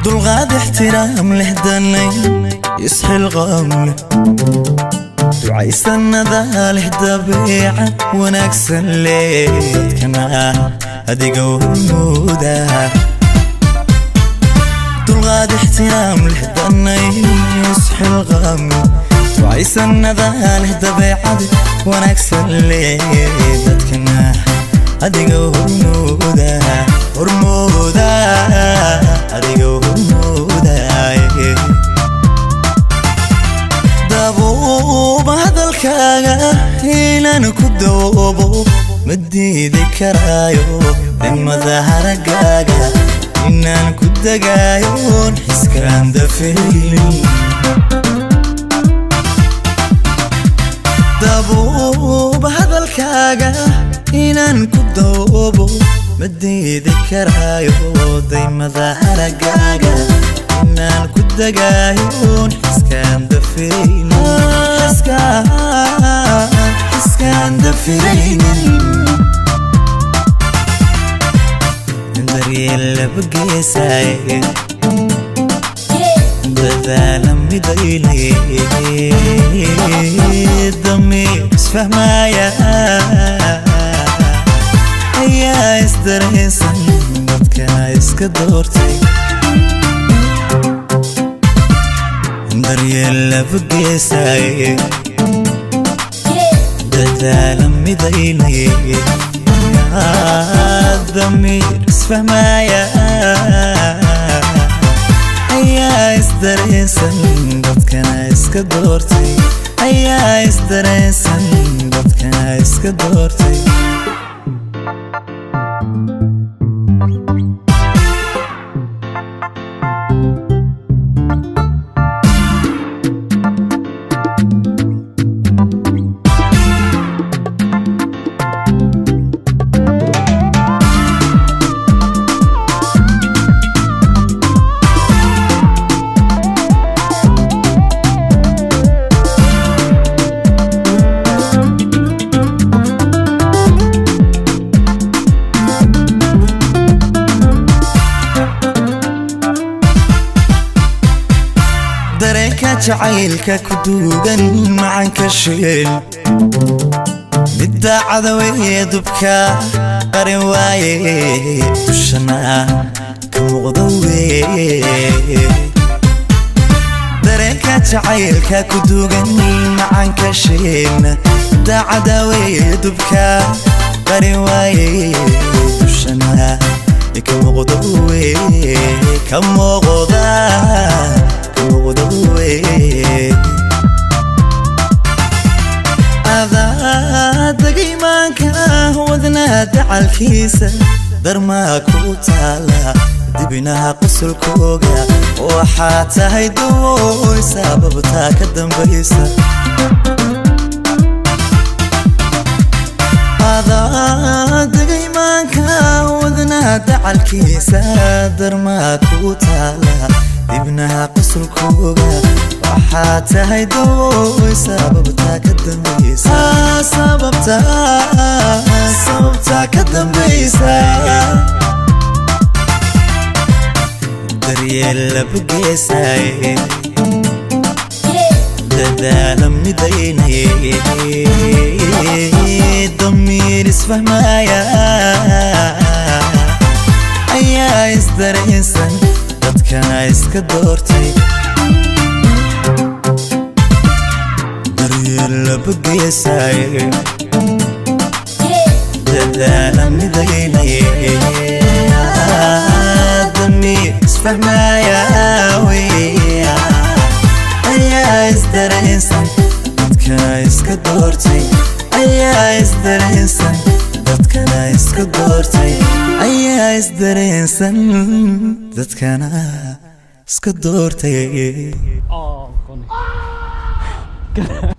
Dulqaad ixtiraam leh, danay isxilqaam leh, ducaysanada leh, dabeecad wanaagsan leh, dadkana adiga hormooda. Dulqaad ixtiraam leh, danay isxilqaam leh, ducaysanada leh, dabeecad wanaagsan leh, dadkana adiga hormooda, hormooda, adiga hormooda. Dabuuba hadalkaaga inaan ku doobo ma diidi karaayo, dimada haragaaga inaan ku dagaayoon xiskaan dafaynin. Dabuuba hadalkaaga inaan ku doobo ma diidi karaayo, daymada haragaaga inaan ku dagaayoon xiskaan dafiraynin, xiskaan dafiraynin. Daryeel laba geesaaye, dadaala midaynay, damiir isfahmaya ayaa isdareensan, dadkana iska doortay. Daryeel laba geesaaye, dadaala midaynay, damiir isfahmaya ayaa isdareensan, dadkana iska doortay, ayaa isdareensan, dadkana iska doortay. Dareenka jacaylka ku duugan macanka sheel, midda cadaweye dubka qarin waaye, dushana ka muuqda weye. Dareenka jacaylka ku duugan macanka sheelna, midda cadaweye dubka qarin waaye, dushana ka muuqda weye, ka muuqda, ka muuqda weye. Adaadaga imaanka wadnaa dacalkiisa, darmaa ku taala dibinaha qosolkooga, waxaa tahay dawooy sababtaa ka dambaysa. Adaadaga imaanka wadnaa dacalkiisa, darmaa ku taala dibnaha qosolkooga, waxaa tahay dawooy sababtaa ka dambaysa, sababta, sababtaa ka dambaysa. Daryeel laba geesaaye, dadaala midaynay, damiir isfahmaya ayaa isdareensan, dadkana iska doortay. Daryeel laba geesaaye, dadaala midaynay, damiir isfahmaya weya ayaa isdareensan, dadkana iska doortay, Ayaa isdareensan, dadkana iska doortay. Ayaa isdareensan, dadkana iska doortay. Oh, goodness.